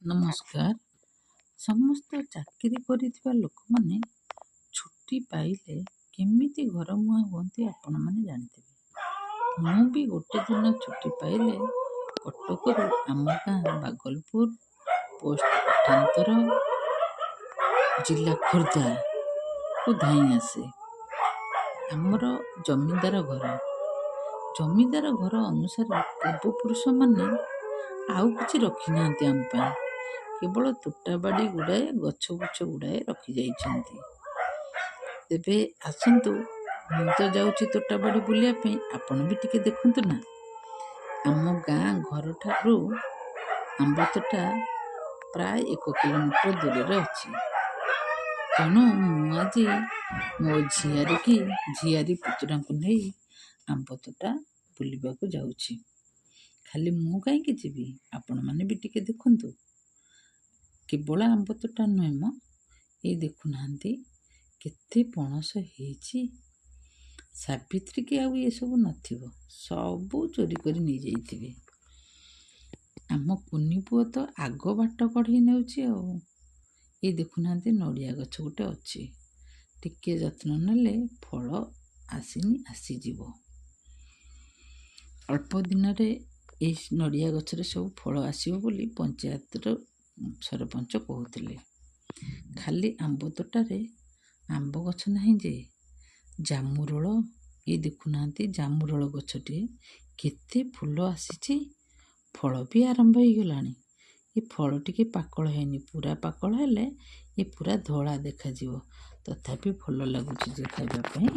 ନମସ୍କାର। ସମସ୍ତ ଚାକିରି କରିଥିବା ଲୋକମାନେ ଛୁଟି ପାଇଲେ କେମିତି ଘରମୁହାଁ ହୁଅନ୍ତି ଆପଣମାନେ ଜାଣିଥିବେ। ମୁଁ ବି ଗୋଟେ ଦିନ ଛୁଟି ପାଇଲେ କଟକରୁ ଆମ ଗାଁ ବାଗଲପୁର, ପୋଷ୍ଟ ପଠାନ୍ତର, ଜିଲ୍ଲା ଖୋର୍ଦ୍ଧାକୁ ଧାଇଁ ଆସେ। ଆମର ଜମିଦାର ଘର। ଜମିଦାର ଘର ଅନୁସାରେ ପୂର୍ବପୁରୁଷମାନେ ଆଉ କିଛି ରଖିନାହାନ୍ତି ଆମ ପାଇଁ, କେବଳ ତୋଟାବାଡ଼ି ଗୁଡ଼ାଏ, ଗଛ ବୁଛ ଗୁଡ଼ାଏ ରଖିଯାଇଛନ୍ତି। ତେବେ ଆସନ୍ତୁ, ମୁଁ ତ ଯାଉଛି ତୋଟାବାଡ଼ି ବୁଲିବା ପାଇଁ, ଆପଣ ବି ଟିକେ ଦେଖନ୍ତୁ ନା। ଆମ ଗାଁ ଘରଠାରୁ ଆମ୍ବ ତୋଟା ପ୍ରାୟ 1 କିଲୋମିଟର ଦୂରରେ ଅଛି। ତେଣୁ ମୁଁ ଆଜି ମୋ ଝିଆରୀ କି ଝିଆରୀ ପୁତୁରାଙ୍କୁ ନେଇ ଆମ୍ବ ତୋଟା ବୁଲିବାକୁ ଯାଉଛି। ଖାଲି ମୁଁ କାହିଁକି ଯିବି, ଆପଣମାନେ ବି ଟିକେ ଦେଖନ୍ତୁ। କେବଳ ଆମ୍ବ ତୋଟା ନୁହେଁ ମ, ଏଇ ଦେଖୁନାହାନ୍ତି କେତେ ପଣସ ହେଇଛି। ସାବିତ୍ରୀକି ଆଉ ଏସବୁ ନଥିବ, ସବୁ ଚୋରି କରି ନେଇଯାଇଥିବେ। ଆମ କୁନି ପୁଅ ତ ଆଗ ବାଟ କଢ଼େଇ ନେଉଛି। ଆଉ ଏଇ ଦେଖୁନାହାନ୍ତି ନଡ଼ିଆ ଗଛ ଗୋଟେ ଅଛି, ଟିକେ ଯତ୍ନ ନେଲେ ଫଳ ଆସିନି ଆସିଯିବ। ଅଳ୍ପ ଦିନରେ ଏଇ ନଡ଼ିଆ ଗଛରେ ସବୁ ଫଳ ଆସିବ ବୋଲି ପଞ୍ଚାୟତର ସରପଞ୍ଚ କହୁଥିଲେ। ଖାଲି ଆମ୍ବ ତୋଟାରେ ଆମ୍ବ ଗଛ ନାହିଁ ଯେ, ଜାମୁରୋଳ, ଏଇ ଦେଖୁନାହାନ୍ତି ଜାମୁରୋଳ ଗଛଟିଏ କେତେ ଫୁଲ ଆସିଛି, ଫଳ ବି ଆରମ୍ଭ ହେଇଗଲାଣି। ଏ ଫଳ ଟିକେ ପାକଳ ହେଇନି, ପୁରା ପାକଳ ହେଲେ ଏ ପୁରା ଧଳା ଦେଖାଯିବ, ତଥାପି ଭଲ ଲାଗୁଛି ଯେ ଖାଇବା ପାଇଁ।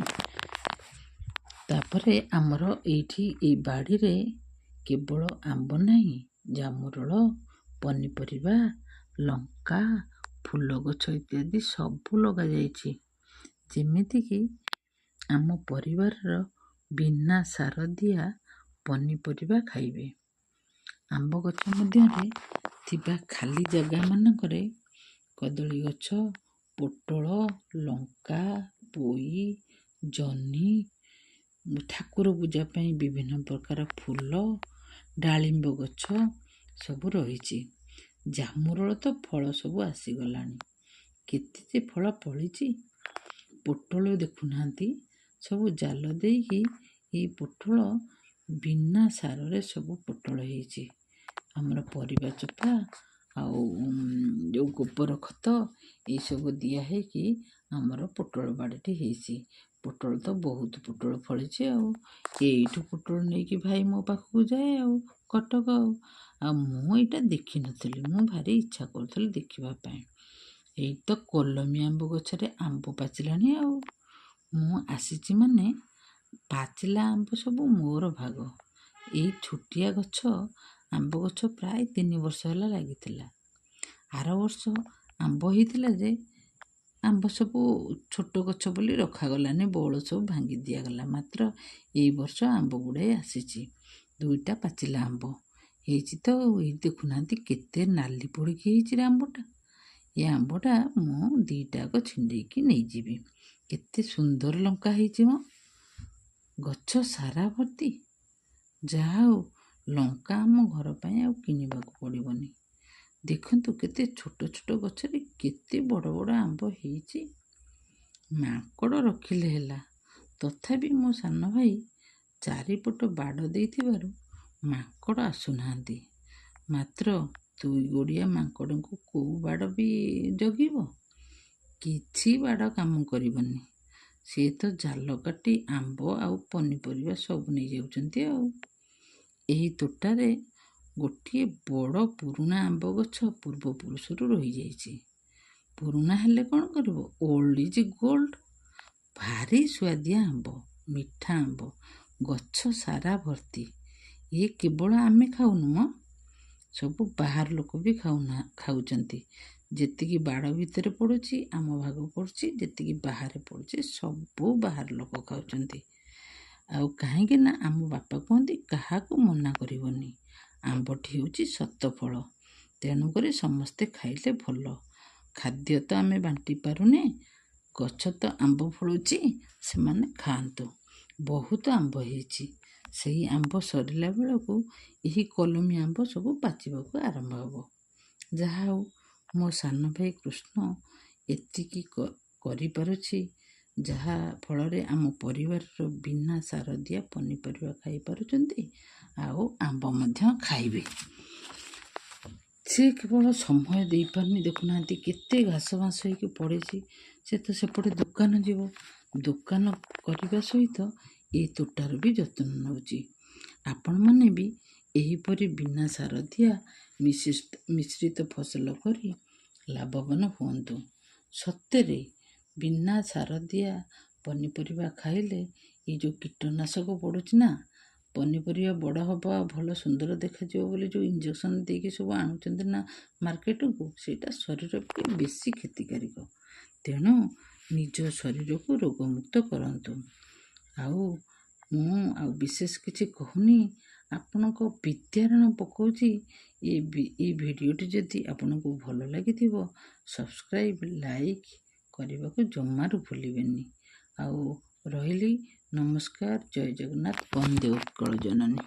ତାପରେ ଆମର ଏଇଠି ଏଇ ବାଡ଼ିରେ କେବଳ ଆମ୍ବ ନାହିଁ, ଜାମୁରୋଳ, ପନିପରିବା, ଲଙ୍କା, ଫୁଲ ଗଛ ଇତ୍ୟାଦି ସବୁ ଲଗାଯାଇଛି। ଯେମିତିକି ଆମ ପରିବାରର ବିନା ସାର ଦିଆ ପନିପରିବା ଖାଇବେ। ଆମ୍ବ ଗଛ ମଧ୍ୟରେ ଥିବା ଖାଲି ଜାଗାମାନଙ୍କରେ କଦଳୀ ଗଛ, ପୋଟଳ, ଲଙ୍କା, ପୋଇ, ଜହ୍ନି, ଠାକୁର ପୂଜା ପାଇଁ ବିଭିନ୍ନ ପ୍ରକାର ଫୁଲ, ଡାଳିମ୍ବ ଗଛ ସବୁ ରହିଛି। ଜାମୁରୋଳ ତ ଫଳ ସବୁ ଆସିଗଲାଣି, କେତେ ଯେ ଫଳ ଫଳିଛି। ପୋଟଳ ଦେଖୁନାହାନ୍ତି, ସବୁ ଜାଲ ଦେଇକି ଏଇ ପୋଟଳ ବିନା ସାରରେ ସବୁ ପୋଟଳ ହେଇଛି। ଆମର ପରିବା ଚୋପା ଆଉ ଯେଉଁ ଗୋବର ଖତ ଏଇସବୁ ଦିଆ ହେଇକି ଆମର ପୋଟଳ ବାଡ଼ିଟି ହେଇଛି। ପୋଟଳ ତ ବହୁତ ପୋଟଳ ଫଳିଛି। ଆଉ ଏଇଠୁ ପୋଟଳ ନେଇକି ଭାଇ ମୋ ପାଖକୁ ଯାଏ ଆଉ କଟକ। ଆଉ ମୁଁ ଏଇଟା ଦେଖିନଥିଲି, ମୁଁ ଭାରି ଇଚ୍ଛା କରୁଥିଲି ଦେଖିବା ପାଇଁ। ଏଇ ତ କଲମୀ ଆମ୍ବ ଗଛରେ ଆମ୍ବ ପାଚିଲାଣି। ଆଉ ମୁଁ ଆସିଛି ମାନେ ପାଚିଲା ଆମ୍ବ ସବୁ ମୋର ଭାଗ। ଏଇ ଛୋଟିଆ ଗଛ ଆମ୍ବ ଗଛ ପ୍ରାୟ 3 ବର୍ଷ ହେଲା ଲାଗିଥିଲା। ଆର ବର୍ଷ ଆମ୍ବ ହେଇଥିଲା ଯେ ଆମ୍ବ ସବୁ ଛୋଟ ଗଛ ବୋଲି ରଖାଗଲାନି, ବଉଳ ସବୁ ଭାଙ୍ଗି ଦିଆଗଲା। ମାତ୍ର ଏଇ ବର୍ଷ ଆମ୍ବ ଗୁଡ଼ାଏ ଆସିଛି, 2ଟା ପାଚିଲା ଆମ୍ବ ହେଇଛି ତ। ଏଇ ଦେଖୁନାହାନ୍ତି କେତେ ନାଲି ପଡ଼ିକି ହେଇଛି ରେ ଆମ୍ବଟା। ଏ ଆମ୍ବଟା ମୁଁ 2ଟା ଯାକ ଛିଣ୍ଡେଇକି ନେଇଯିବି। କେତେ ସୁନ୍ଦର ଲଙ୍କା ହେଇଛି ମ, ଗଛ ସାରା ଭର୍ତ୍ତି। ଯାହା ହଉ ଲଙ୍କା ଆମ ଘର ପାଇଁ ଆଉ କିଣିବାକୁ ପଡ଼ିବନି। ଦେଖନ୍ତୁ କେତେ ଛୋଟ ଛୋଟ ଗଛରେ କେତେ ବଡ଼ ବଡ଼ ଆମ୍ବ ହେଇଛି। ମାଙ୍କଡ଼ ରଖିଲେ ହେଲା, ତଥାପି ମୋ ସାନ ଭାଇ ଚାରିପଟ ବାଡ଼ ଦେଇଥିବାରୁ ମାଙ୍କଡ଼ ଆସୁନାହାନ୍ତି। ମାତ୍ର 2 ଗୋଡ଼ିଆ ମାଙ୍କଡ଼ଙ୍କୁ କେଉଁ ବାଡ଼ ବି ଜଗିବ? କିଛି ବାଡ଼ କାମ କରିବନି। ସିଏ ତ ଜାଲ କାଟି ଆମ୍ବ ଆଉ ପନିପରିବା ସବୁ ନେଇଯାଉଛନ୍ତି। ଆଉ ଏହି ତୋଟାରେ ଗୋଟିଏ ବଡ଼ ପୁରୁଣା ଆମ୍ବ ଗଛ ପୂର୍ବପୁରୁଷରୁ ରହିଯାଇଛି। ପୁରୁଣା ହେଲେ କ'ଣ କରିବ, ଓଲ୍ଡ is gold. ଭାରି ସୁଆଦିଆ ଆମ୍ବ, ମିଠା ଆମ୍ବ, ଗଛ ସାରା ଭର୍ତ୍ତି। ଇଏ କେବଳ ଆମେ ଖାଉନୁ ମ, ସବୁ ବାହାର ଲୋକ ବି ଖାଉଛନ୍ତି। ଯେତିକି ବାଡ଼ ଭିତରେ ପଡ଼ୁଛି ଆମ ଭାଗ ପଡ଼ୁଛି, ଯେତିକି ବାହାରେ ପଡ଼ୁଛି ସବୁ ବାହାର ଲୋକ ଖାଉଛନ୍ତି। ଆଉ କାହିଁକି ନା ଆମ ବାପା କୁହନ୍ତି କାହାକୁ ମନା କରିବନି, ଆମ୍ବଟି ହେଉଛି ସତ ଫଳ, ତେଣୁକରି ସମସ୍ତେ ଖାଇଲେ ଭଲ। ଖାଦ୍ୟ ତ ଆମେ ବାଣ୍ଟି ପାରୁନେ, ଗଛ ତ ଆମ୍ବ ଫଳୁଛି, ସେମାନେ ଖାଆନ୍ତୁ। ବହୁତ ଆମ୍ବ ହେଇଛି। ସେଇ ଆମ୍ବ ସରିଲା ବେଳକୁ ଏହି କଲମୀ ଆମ୍ବ ସବୁ ପାଚିବାକୁ ଆରମ୍ଭ ହେବ। ଯାହା ହଉ, ମୋ ସାନ ଭାଇ କୃଷ୍ଣ ଏତିକି କରିପାରୁଛି, ଯାହା ଫଳରେ ଆମ ପରିବାରର ବିନା ସାର ଦିଆ ପନିପରିବା ଖାଇପାରୁଛନ୍ତି ଆଉ ଆମ୍ବ ମଧ୍ୟ ଖାଇବେ। ସେ କେବଳ ସମୟ ଦେଇପାରୁନି। ଦେଖୁନାହାନ୍ତି କେତେ ଘାସ ବାସ ହେଇକି ପଡ଼ିଛି। ସେ ତ ସେପଟେ ଦୋକାନ ଯିବ, ଦୋକାନ କରିବା ସହିତ ଏ ତୋଟାର ବି ଯତ୍ନ ନେଉଛି। ଆପଣମାନେ ବି ଏହିପରି ବିନା ସାର ଦିଆ ମିଶ୍ରିତ ଫସଲ କରି ଲାଭବାନ ହୁଅନ୍ତୁ। ସତରେ ବିନା ସାର ଦିଆ ପନିପରିବା ଖାଇଲେ, ଏଇ ଯେଉଁ କୀଟନାଶକ ପଡ଼ୁଛି ନା, ପନିପରିବା ବଡ଼ ହେବ ଆଉ ଭଲ ସୁନ୍ଦର ଦେଖାଯିବ ବୋଲି ଯେଉଁ ଇଞ୍ଜେକ୍ସନ୍ ଦେଇକି ସବୁ ଆଣୁଛନ୍ତି ନା ମାର୍କେଟକୁ, ସେଇଟା ଶରୀର ପାଇଁ ବେଶୀ କ୍ଷତିକାରକ। ତେଣୁ ନିଜ ଶରୀରକୁ ରୋଗମୁକ୍ତ କରନ୍ତୁ। ଆଉ ମୁଁ ଆଉ ବିଶେଷ କିଛି କହୁନି, ଆପଣଙ୍କ ବିଦ୍ୟାରାଣ ପକାଉଛି। ଏ ଭିଡ଼ିଓଟି ଯଦି ଆପଣଙ୍କୁ ଭଲ ଲାଗିଥିବ, ସବସ୍କ୍ରାଇବ୍, ଲାଇକ୍ କରିବାକୁ ଜମାରୁ ଭୁଲିବେନି। ଆଉ ରହିଲି, ନମସ୍କାର, ଜୟ ଜଗନ୍ନାଥ, ବନ୍ଦେ ଉତ୍କଳ ଜନନୀ।